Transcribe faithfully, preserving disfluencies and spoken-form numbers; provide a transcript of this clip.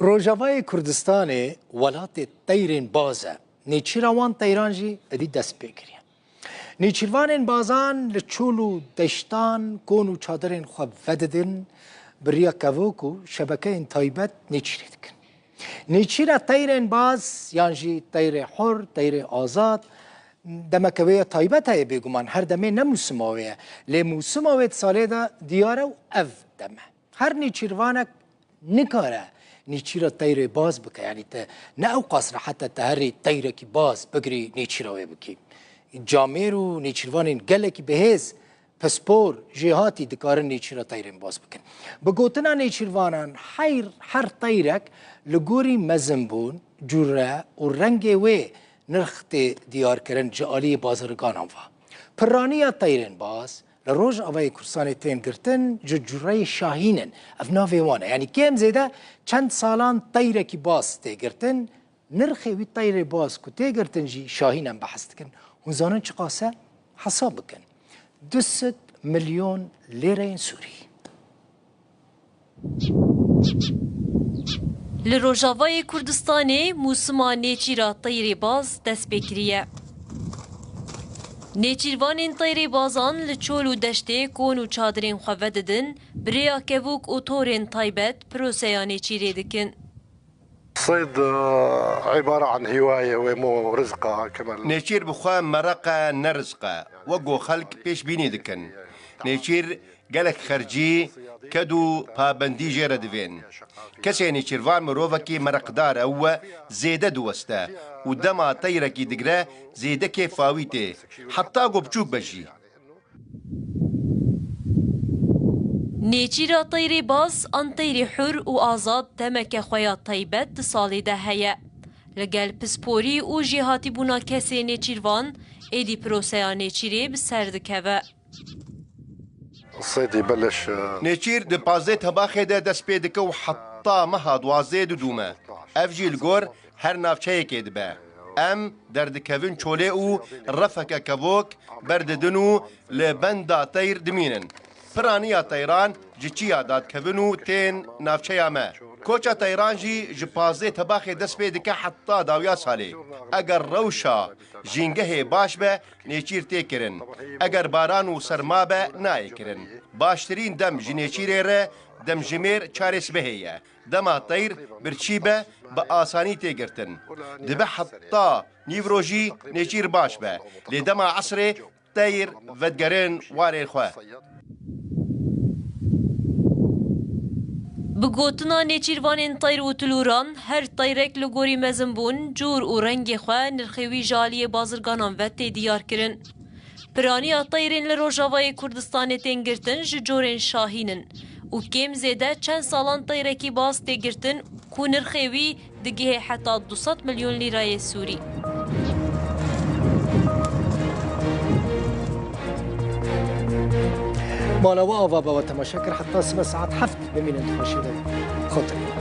Rojavayê Kurdistanê welatê teyrên baz e. Nêçîra wan teyran jî êdî dest pê kiriye. Nêçîrvanên bazan li çol û deştan kon û çadirên xwe vedidin, bi riya kevok û şebekeyên taybet nêçîrê dikin. Nêçîra teyrên baz yan jî teyrê hur, teyrê azad, demeke wê ya taybet heye bêguman. Her demê ne mûsima wê ye. Lê mûsima wê di salê de diyar e û ev dem e. Her nêçîrvanek nikare nêçîra teyrê baz bike. Yanî te ne ewqas rehet e te herî teyrekî baz bigirî nêçîra wê bikî. Camêr û nêçîrvanên gelekî bihêz, pispor, jêhatî dikarin nêçîra teyrên baz bikin. Bi gotina nêçîrvanan, heyr, her teyrek li gorî mezinbûn, cure û rengê wê nirx tê diyarkirin ji aliyê bazirganan ve. Piraniya teyrên baz, li Rojavayê Kurdistanê tên girtin ji cureyê şahîn in. Ev navê wan e. Yanî kêm zêde çend salan teyrekî baz tê girtin. Nirxê wî teyrê baz ku tê girtin jî şahîn em behs dikin. Hûn zanin çiqas e? Hesab bikin. Du sed milyon lêreyên Sûrî. Li Rojavayê Kurdistanê mûsima nêçîra teyrê baz dest pê kiriye. Nêçîrvanên teyrê bazan li çol û deştê kon û çadirên xwe vedidin, bi rêya kevok û torên taybet proseya nêçîrê dikin. الصيد عبارة عن هواية ومو رزقة كما Nêçîr bi xwe mereq e, ne rizq e. Wek ku xelk pêşbînî dikin. Nêçîr gelek xercî, ked û pabendî jê re divên. Kesê nêçîrvan mirovekî mereqdar e û zêde diweste û dema teyrekî digre zêde kêfa wî tê. Heta ku biçûk be jî. Nêçîra teyrê baz an teyrê hur û azad demeke xwe ya taybet di salê de heye. Li gel pisporî û jêhatîbûna kesê nêçîrvan, êdî proseya nêçîrê bi ser dikeve. الصيد يبلش Nêçîr di pazdeh Tebaxê de dest pê dike û heta meha duwazdeh didûme. Ev jî li gor her navçeyekê dibe. Em derdikevin çolê û refeke kevok berdidin û li benda teyr dimînin. Piraniya teyran ji çiya dadikevin û tên navçeya me. Koça teyran jî ji pazdeh Tebaxê dest pê dike heta dawiya salê. Eger rewşa jîngehê baş be, nêçîr tê kirin. Eger baran û serma be, nayê kirin. Baştirîn dem ji nêçîrê re demjimêr çarê sibehê ye. Dema teyr birçî be, bi asanî tê girtin. Dibe heta nîvrojî nêçîr baş be. Lê dema esrê teyr vedigerin warê xwe. Bi gotina nêçîrvanên teyr û tilûran, her teyrek li gorî mezinbûn, cûr û rengê xwe nirxê wî ji aliyê bazirganan ve tê diyarkirin. Piraniya teyrên li Rojavayê Kurdistanê tên girtin ji corên şahîn in û kêm zêde çend salan teyrekî baz tê girtin ku nirxê wî digihê heta du sed milyon lîrayê Sûrî. Mala we ava be, we temaşe kir. Heta sibe saet heft bimînin di xweşiyê de. Xotirê.